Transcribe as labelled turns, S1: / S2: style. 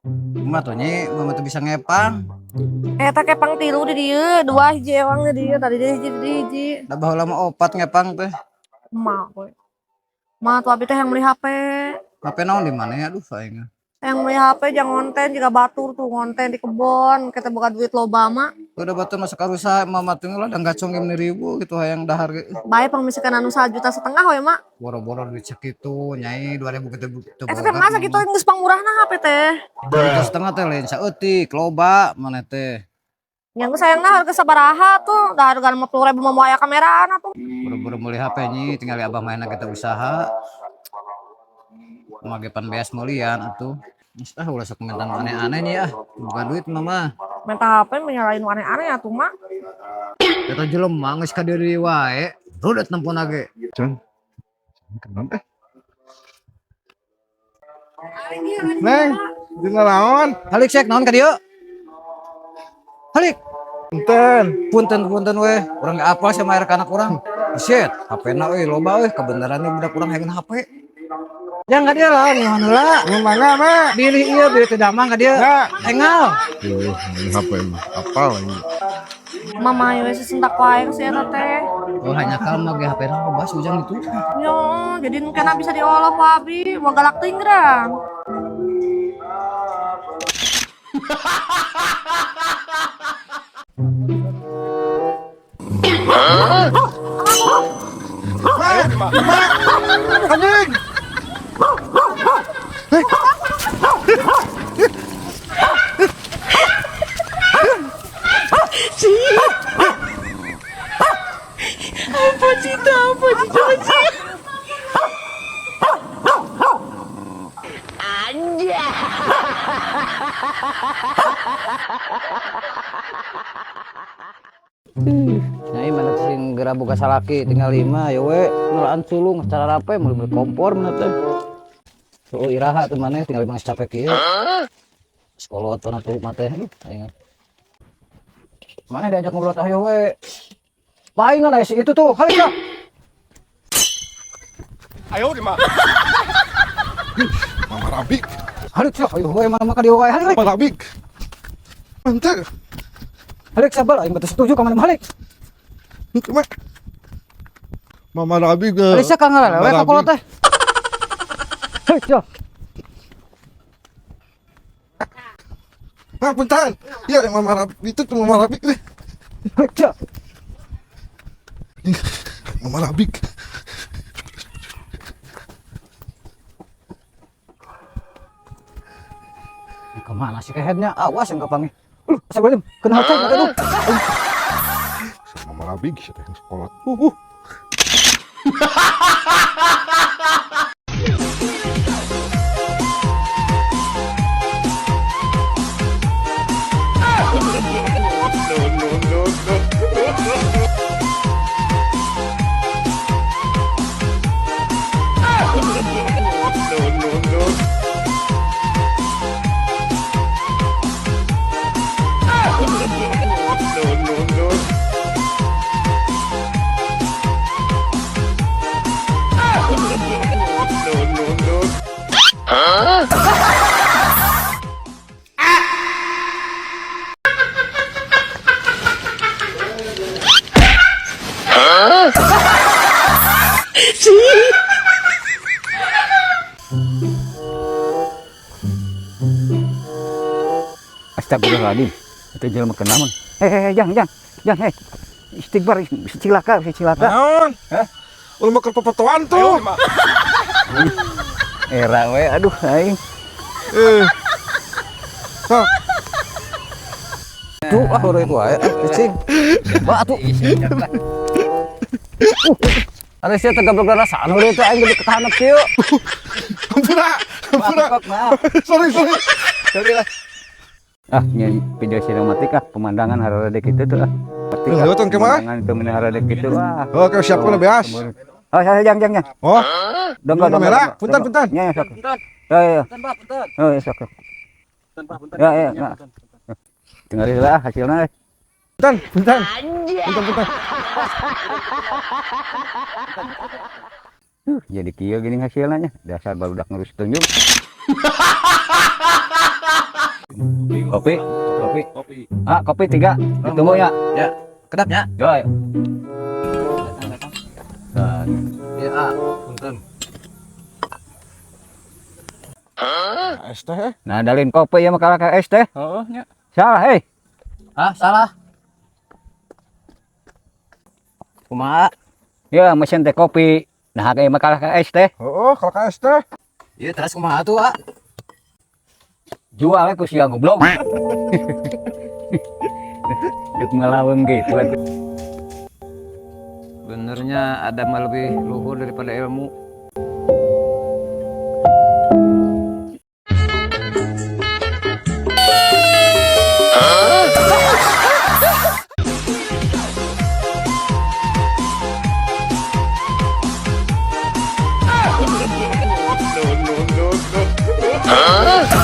S1: Mah tuh nyi, mama tuh bisa ngepang.
S2: Eta kepang tilu di dieu, dua hiji ewang di dieu, tadi di hiji di hiji.
S1: Da baheula mah opat ngepang teh.
S2: Emak we. Mah tuh abi teh yang beli HP.
S1: HP naon di mana ya? Aduh aing.
S2: Yang beli HP jangan ngonten juga batur tuh ngonten di kebon, kita boga duit loba mah.
S1: Udah batur masuk karusa mama tuh lah dan gacong gimana ribu gitu hayang dahar ge.
S2: Bae pang misalkan anu 1,5 juta we mak.
S1: Boro-boro duit sakitu nyai 2000 gitu teu
S2: Eta teh masa kitu geus pangmurahna HP teh.
S1: 1,5 juta teh lain saeutik loba mana teh.
S2: Yang sayangna harga sabaraha tuh, da harga 50.000 mah moal aya kamerana tuh.
S1: Boro-boro meuli HP nyi tinggal abah mainna kita usaha. Mage pan beas meulian atuh. Geus ah ulah sok minta nu aneh-aneh nyi ah. Boga duit mama.
S2: Minta HP menyalain nu aneh-aneh atuh mak.
S1: Eta jelema geus ka diri wae, rudet nempona ge.
S3: Can. Kenapa? Neng, jeung naon?
S1: Halik sek naon ka dieu? Halik.
S3: Punten.
S1: Punten-punten we, urang ge apal sama air kanak urang. Buset, HP-na euy loba euy, kebenaran budak urang hayang HP. Yang ka dieu lah, ngeunah heula.
S3: Mangga, Mak.
S1: Bilih ieu, bilih teu damang ka dieu.
S3: Ya.
S1: Engal.
S3: Duh, ini HP mah apal ini.
S2: Mama we sesentak wae si eta teh.
S1: Oh, hanya kalem ge HP-na loba si Ujang itu.
S2: Yo, jadi kena bisa diolah ku abi, mau galak teuing gerang.
S3: Anjing.
S1: Nyai mana tuh sing geura boga salaki tinggal 5 ya we ngelaan sulung secara rape meuli beli kompor mana teh. Tuh iraha tuh maneh tinggal 5 capek kieu. Sekolah tuh tuh mah teh aing. Mana diajak ngobrol teh ayo we. Palingan aya si itu tuh, halik ya.
S4: Ayo di mah.
S3: Mama Rabik.
S1: Halik ya, ayo we mana mah ka dieu wae halik.
S3: Mama Rabik. Ente.
S1: Halik sabar aing mah teu setuju ka mana mah halik.
S3: Mak. Mama Rabik.
S1: Halik sia ka ngalele we ka kolot teh. Halik ya.
S3: Ah, punten. Ya, Mama Rabik itu tuh Mama Rabik nih.
S1: Halik ya.
S3: Mama Rabik.
S1: Kemana sih keheadnya? Awas yang kapangi. Astagfirullahaladzim. Kena hati, aduh.
S3: Mama Rabik sih teh sekolah.
S4: No no no no. No no no. No no no. No no no.
S5: Astagfirullahaladzim. Itu jelema kenaon. Hei, jang, jang, jang, hei. Istighfar, bisa cilaka, bisa cilaka.
S3: Naon?
S5: Hah?
S3: Ulah mau ke pepotoan tuh.
S5: Era we, aduh aing.
S3: Sok.
S1: Tuh, ah udah itu wae. Cicing. Ba atuh. Ada sia teh gablok rasaan udah itu aing gede ketahanep kieu.
S3: Hampura, hampura.
S1: Maaf, maaf.
S3: Sorry, sorry.
S1: Sorry lah.
S5: Ah, nyen video sinematik ah, pemandangan hararade kitu tuh ah.
S3: Tuh, lewat ke mana?
S5: Pemandangan itu meni hararade kitu ah.
S3: Oke, siap lah beas.
S5: Oh, saya jang jang jang.
S3: Oh,
S5: Donggo donggo.
S3: merah. Punten, punten.
S5: Nya sok. Ya, ya.
S1: Punten, Pak, punten.
S5: Oh, ya, sok.
S1: Punten, Pak, punten.
S5: Ya, ya. Nah. Tinggal lah hasilnya.
S3: Punten, punten. Punten, punten.
S5: Jadi kieu gini hasilnya nya. Dasar barudak ngurus tunjung. Kopi, kopi.
S1: Kopi.
S5: Ah, kopi tiga. Ditunggu ya.
S1: Ya, kedapnya.
S5: Yo, ayo. Nah,
S1: Ya, ah, punten.
S3: Es teh. Eh.
S5: Nah, dalin kopi ya makalah ka es teh.
S1: Heeh, nya.
S5: Salah, hei.
S1: Ah, salah. Kumaha?
S5: Ya, mesin teh kopi. Nah, kayak makalah ka es teh.
S3: Oh, kalau ka es teh.
S1: Iya, terus kumaha tuh, ah?
S5: Jualnya ku sia goblok. Duk ngelawan gitu.
S1: Benernya ada mah lebih luhur daripada ilmu.
S4: No, no, no, no.